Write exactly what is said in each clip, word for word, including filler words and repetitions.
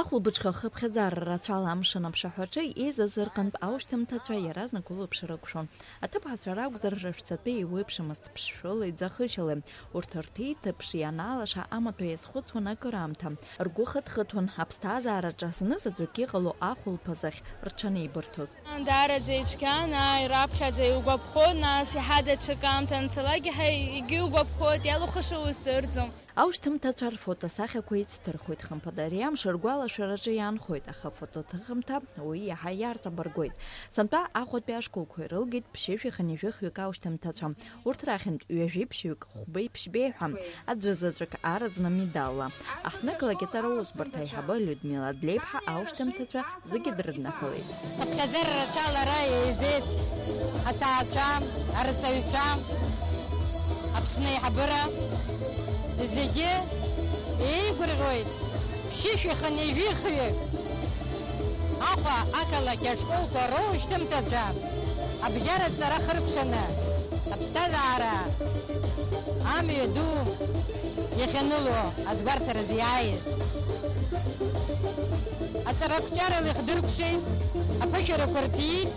Ахәылбыҽха хыԥхьаӡара рацәала амшын аԥшаҳәаҿы еизаз рҟынтә аушьҭымҭацәа иаразнак улаԥш рықәшәон. Аҭыԥҳацәа ракәзар, рышәҵатәы еиуеиԥшымызт, ԥшшәылеи ӡахышьалеи. Урҭ рҭыԥ-ԥш ианаалаша амаҭәа иазхәыцуан акыраамҭа. Ргәы хыҭ-хыҭуан аԥсҭазаараҿы знызаҵәык иҟало ахәылԥаз ахь рҽанеибырҭоз. Даараӡа ицәгьан, ааи, раԥхьаӡа иугәаԥхо, нас иаҳа даҽакы аамҭа анцалак иаҳа егьиугәаԥхоит, иалухыша уздырӡом. Аушьҭымҭацәа рфотосахьақәа еицҭырхуеит, хымԥада, ари амш ргәалашәараҿы иаанхоит, аха афотоҭыхымҭа уи иаҳа иарҵабыргуеит. Сынтәа Аҟәатәи ашколқәа ирылгеит ԥшьышәи хынҩажәи хҩык аушьҭымҭацәа. Урҭ рахьынтә ҩажәи ԥшьҩык, хәбеи ԥшьбеи ҳәа, аӡәы заҵәык араӡны медалла. Аҳҭнықалақь аҵара усбарҭа аиҳабы Людмила Длеиԥҳа аушьҭымҭацәа зегьы дрыднаҳәалеит. Хыԥхьаӡара рацәала ара еизеит аҭаацәа, арҵаҩцәа, Аԥсны аиҳабыра зегьы еигәырӷьоит. Ԥшьышәи хынҩажәи хҩык Аҟәа ақалақь ашколқәа роушьҭымҭацәа абжьаратә ҵара хыркәшаны аԥсҭазаара амҩа ду иахьаныло азгәарҭаразы иааиз. Аҵарақәҿиарала ихдыркәшеит, аԥышәарақәа рҭиит,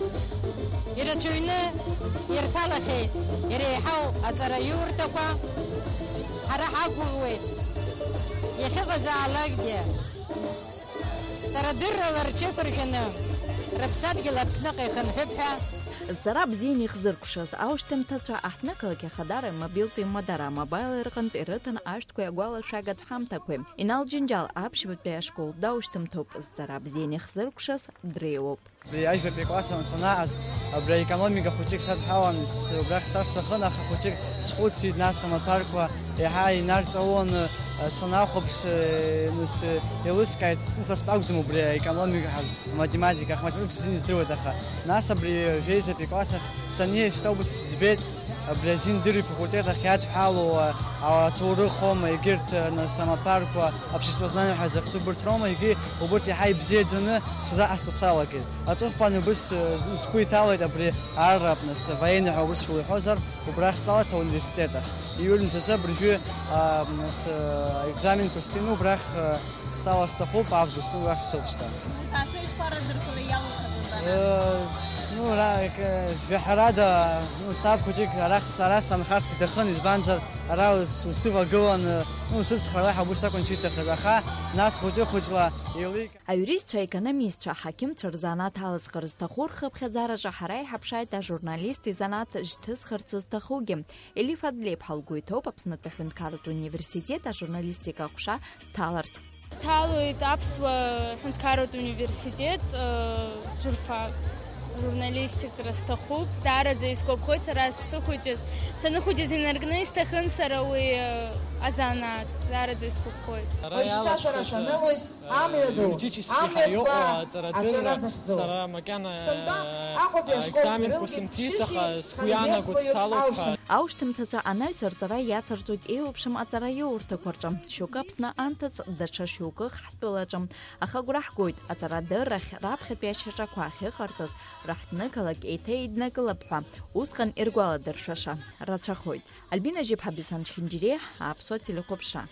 ирацәаҩны ирҭалахьеит иреиҳау аҵараиурҭақәа. Ҳара ҳақәгәыӷуеит иахьыҟазаалакгьы. Ҵарадыррала рҽеиқәыршәаны, рыԥсадгьыл Аԥсныҟа ихынҳәып ҳәа. Зҵара бзианы ихзыркәшаз аушьҭымҭацәа аҳҭнықалақь Ахадара мобилтә имадара амобаил рҟынтә ирыҭан ашәҭқәеи агәалашәагатә ҳамҭақәеи. Инал Џьынџьал аԥшьбатәи ашкол даушьҭымҭоуп, зҵара бзианы ихзыркәшаз дреиуоуп. Абри ажәбатәи класс аан санааз, абри аекономика хәыҷык садҳәалан, с-, убрахь сцар сҭахын, аха хәыҷык схәыцит, нас амаҭәарқәа еиҳа инарҵауланы, санахәаԥш, нас еилыскааит, сынтәа акәӡам убри аекономика ҳәа, аматематика, ахматематика бзианы издыруеит, аха нас абри жәеизатәи класс ахь саннеиз, шьҭа убас сыӡбеит, абри азин дырҩ факультет ахь иадҳәалоу, а, аҭоурых аума, егьырҭ, а, нас, амаҭәарқәа, обществознание ҳәа зыхьӡу, убырҭ роума, егьи убырҭ иаҳа ибзиаӡаны сзаҟасҵо салагеит. Аҵыхәтәан убыс, а, сгәы иҭалеит абри арратә, нас, военный ҳәа аусура иҳәозар, убрахь стәаларц ауниверситет ахь. Июль мзазы абыржәы, а, нас, а, аекзаменқәа сҭины убрахь, а, стәалар сҭахуп, август, убрахь сыҟоуп шьҭа. Аҭаацәа ишԥарадыркылеи, иалухатәу ара? Э, ну, ра-, к-, жәаҳәарада, ну, саб хәыҷык арахь сара санхарц иҭахын, избанзар, ара ус-, усывагыланы, ну, сыцхраауеи ҳәа убыс акәын сиҭахыз, аха нас хәыҷы-хәыҷла еиликаа. Аиуристцәа, аекономистцәа, аҳақьымцәа рзанааҭ алызхыр зҭаху рхыԥхьаӡараҿы ҳара иҳаԥшааит ажурналист изанааҭ шьҭызхырц зҭахугьы. Елиф Адлеиԥҳа лгәы иҭоуп Аԥснытәи аҳәынҭқарратә университет ажурналистика аҟәша дҭаларц. Сҭалоит Аԥсуа ҳәынҭқарратә университет, э, журфак, журналистикра сҭахуп. Даараӡа исгәаԥхоит сара сшыхәыҷыз. Саныхәыҷыз инаркны исҭахын сара уи, э, азанааҭ. Даараӡа исгәаԥхоит. Уажәшьҭа сара шәанылоит, э, амҩа ду, юридически амҩатәқәа ҳаиоу, э, аҵарадырра аҵара захьӡу. Сара макьана, сынтәа э, Аҟәатәи ашколқәа екзаменқәа ирылгеит сынҭиҵаха, ԥшьышәи сгәы иаанагоит хынҩажәи сҭалоит ҳәа. Аушьҭымҭацәа анаҩс рҵара иацырҵоит еиуеиԥшым аҵараиурҭақәа рҿы, шьоукы Аԥсны анҭыҵ, даҽа шьоукых ҳтәылаҿы. Аха агәра ҳгоит, аҵарадыррахь раԥхьатәи ашьаҿақәа ахьыҟарҵаз раҳҭнықалақь еиҭа еиднакылап ҳәа, усҟан иргәаладыршәаша рацәахоит. Альбина Жьыԥҳа, Беслан Чхинџьириа, Аԥсуа телехәаԥшра.